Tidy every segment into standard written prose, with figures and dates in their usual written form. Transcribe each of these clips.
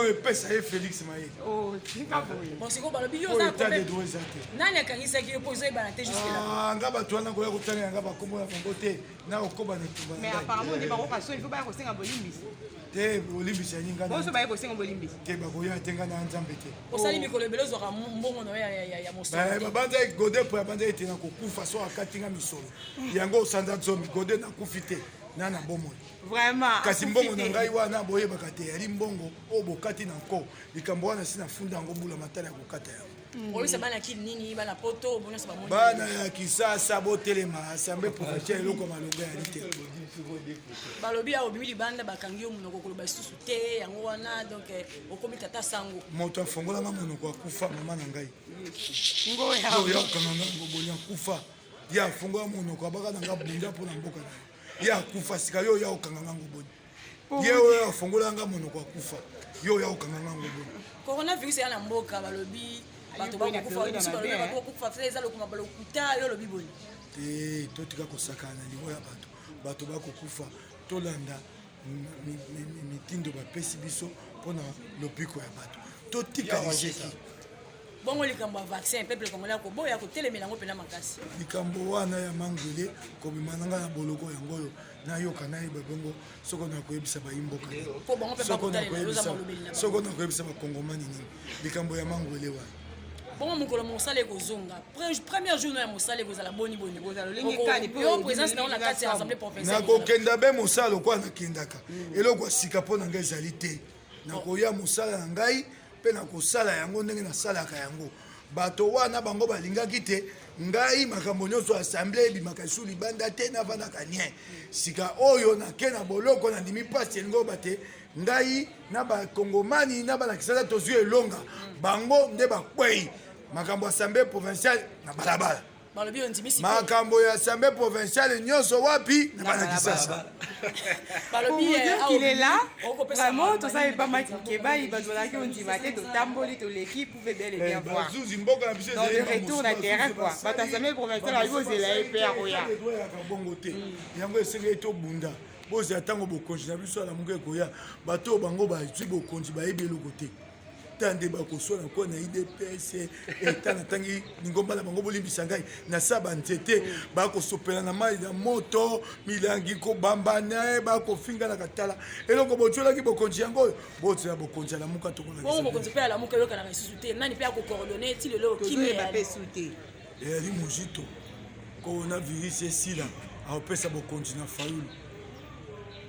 Donc epesa ye Félix mayele. Oh, tika boye. Bon, sikoyo balobi yo Oyo oza état de problème. droit eza te. Nani akangisaki yo mpo ozoyebana te jusque là? Ah, nga bato wana koya kotangela nga bakombo na bango te, nakokoba na etumba na Mais ngai. apparemment nde bakoka soni, il faut baya kosenga bolimbisi. Te, bolimbisi ya nini? Nga na- Bonso baye kosenga bolimbisi. Te, bakoya te, nga na Nzambe te. Osali mikolo ebele ozwaka mbongo na yo ya mosolo te. Babanza Gode po abanza ete nakokufa so akati nga misolo yango osanza zomi. Gode nakufi te, na bomoi. Vraiment. Kasi Akufi mbongo na te. ngai wana boyebaka te, yali mbongo oyo bokati na nko. Likambo wana si nafunda yango bula matala ya kokata yango. Oyebisa bana kili nini, bana poto bo nyonso bamoni? Bana ya Kisasa, botelema. Assemblée provinciale, eloko ya malonga yali te. Balobi awa obimi libanda, bakangi yo monoko, koloba lisusu te. Yango wana donc okomi tata sango. Moto afongolanga monoko akufa, mama na ngai. Ngoya. Oyo ya kokanga ngango boni akufa. Ye afongola monoko, abaka na nga bunda mpo na mboka na yo. Ye akufa, sika yo oya kokanga ngango boni? Ye oyo afongola nga monoko akufa, yo oya kokanga ngango boni? Coronavirus eya na mboka, balobi bato Ayi, bakokufa. boye na Biso balobi mabe, bato bakokufa te, eza lokuma balokuta. Yo olobi boni? Te, totika kosakana na liwa ya bato. Bato bakokufa, tolanda mitindo bapesi biso mpona lobiko ya bato. Totika liseki. Bongo likambo ya vaccin, peuple congolais akoboya kotelemela yango mpena makasi. Likambo wana ya mangwele, kobima na ngai na boloko yango oyo nayoka, nayeba bongo soko nakoyebisa bayimboka nini. Po bango mpe Soko bakotalela, yo oza nakoyebisa molobeli na bango. soko nakoyebisa bakongomani nini likambo ya mangwele wana. Bongo mokolo mosala ekozonga, premier jour no ya mosala ekozala boni boni? Ekozala lolenge kani, mpo Yo présence na yo na kati ya somo. assemblée provinciale? Nakokenda be mosala lokola nakendaka. Eloko ya sika mpo na ngai ezali te. Nakoya mosala na ngai mpe nakosala yango ndenge nasalaka yango. Bato wana bango balingaki te ngai makambo nyonso assemblée ebimaka esu libanda te, navandaka nie. Sika oyo nake na boloko, nandimi mpasi. Elingi oyo te ngai na bakongomani na bana Kisasa tozwi elonga, bango nde bakwei. Makambo assemblée provinciale na balabala. Balobi yo ndimi sikoyo. Makambo ya assemblée provinciale nyonso wapi? Na bana Kisasa. Balobi Pour vous dire qu'il est là, okopesa vraiment, maloba tosali nini? pa Mike Mukebayi, bato bazalaki ondima te, totamboli, toleki, pouvez bel et bien voir. Bazuzi mboka na biso Donc, ezali le retour na terrain, quoi. Bato assemblée provinciale bayi kozela ye mpe akoya. Eyaka bongo te. Yango esengeli tobunda. Bozela ntango bokonzi na biso alamuka ekoya. Bato oyo bango bazwi bokonzi bayebi eloko te. Ta nde bakoswana kwa na UDPS eta natangi lingomba na bango, bolimbisa ngai na sa banzete, bakosopela na mai ya moto, milangi kobambana ye, bakofinganaka. Tala eloko bozwelaki bokonzi yango oyo. Bozela bokonzi alamuka. Bongo Tokolakisa. mokonzi mpe alamuka eyokanaka lisusu te. Nani mpe akocoordonner ti lelo? Tozoyeba Kimia. mpe su te. Eyali mozito coronavirus esila, akopesa bokonzi na Fayulu.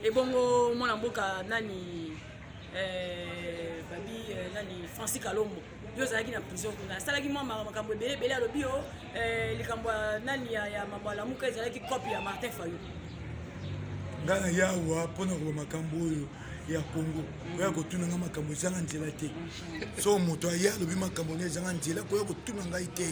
Ebongo mwana mboka nani, babi nani, Francis Kalombo, yo ozalaki na prison kuna, asalaki mwa makambo ebele ebele. Alobi yo likambo ya nani ya mambo alamuka ezalaki cope ya Martin Fayulu. Ngai na yawa mpona koba makambo oyo ya Congo, koya kotuna nga makambo ezanga nzela te. So moto aye alobi makambo ne ezanga nzela, koya kotuna ngai te,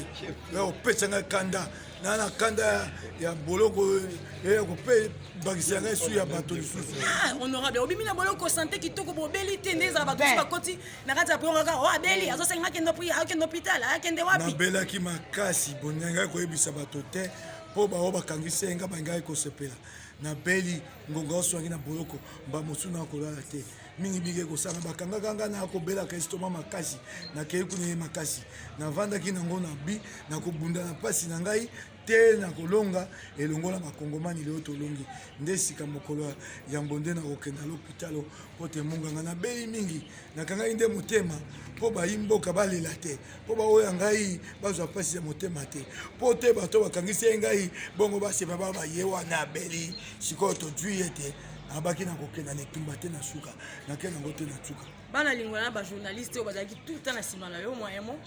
koya kopesa ngai kanda na kanda ya boloko, ya kopebakisa ngai su ya bato lisusu. Ah, honorable, obimi na boloko, santé kitoko, bobeli te nde ezala bato mosusu bakoti na kati ya prison kaka o abeli, azosenga akende akende hôpital, akende wapi? Nabelaki makasi, boningai ngai koyebisa bato te mpo bao bakangisi ye nga bangai kosepela. Nabeli ngonga oswangi na boloko, mba mosusu na kolala te mingimingi ekosala. Bakangaka nga na kobelaka estomac makasi. Nakei kuna ye makasi, navandaki nango na bi nakobunda na mpasi na ngai te, nakolonga elongo na bakongomani. Lelo tolongi nde sika mokolo ya yambo nde nakokenda lopitalo mpo te monganga nabeli mingi. Nakangaki nde motema mpo bayi mboka balela te, mpo baoya ngai bazwa mpasi ya motema te, mpo te bato bakangisi ye ngai bongo basepa ba baye wana abeli. Sikoyo tozwi ye te, nabaki na kokenda na etumba te, na suka nakende yango te na suka. Bana lingwala na bajournaliste oyo bazalaki tout le temps na nsima na yo, mwa emo?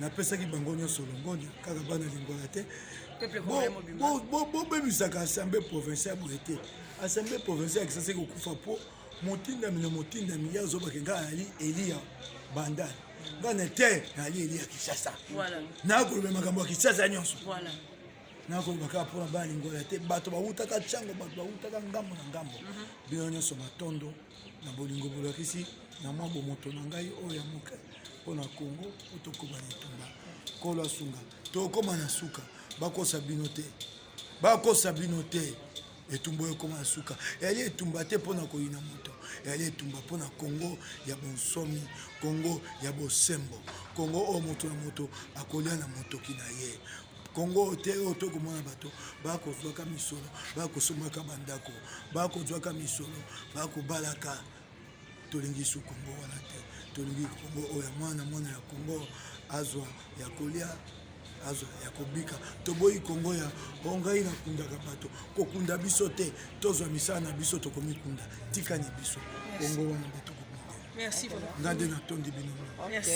Napesaki bango nyonso longonya, kaka bana lingwala te. Peuple congolais mobimba. Bobebisaka assemblée provinciale boye te. Assemblée provinciale ya Kisasa ekokufa mpo motindami na motindami ye azobake ngai ayali eli ya Bandal, ngai na te nayali eli ya Kinshasa. Nakoloba makambo ya Kinshasa nyonso. Nakoloba kaka mpona bana lingwala te, bato bawutaka ntango, bato bawutaka ngambo na ngambo. Bino nyonso matondo na bolingo bolakisi na mwa bomoto na ngai oyo ya moke mpo na Kongo, po tokóma na etumba. Nkolo asunga, tokóma na suka. Bakosa bino te, bakosa bino te. Etumba oyo ekóma na suka. Eyali etumba te mpo na koyina moto. Eyali etumba mpo na Kongo ya bonsomi, Kongo ya bosembo, Kongo oyo moto na moto akolia na motoki na ye. Kongo te oyo tokomona bato bakozwaka misolo, bakosombaka bandako, bakozwaka misolo, bakobalaka. Tolingi su Kongo wana te. Tolingi Kongo oyo ya mwana mwana ya Kongo azwa ya kolia, azwa ya kobika. Toboyi Kongo ya o ngai nakundaka bato, kokunda biso te, tozwa misala na biso, tokomikunda. Tikani biso Kongo wana nde tokobundela. Merci. Nga nde natondi bino. Merci.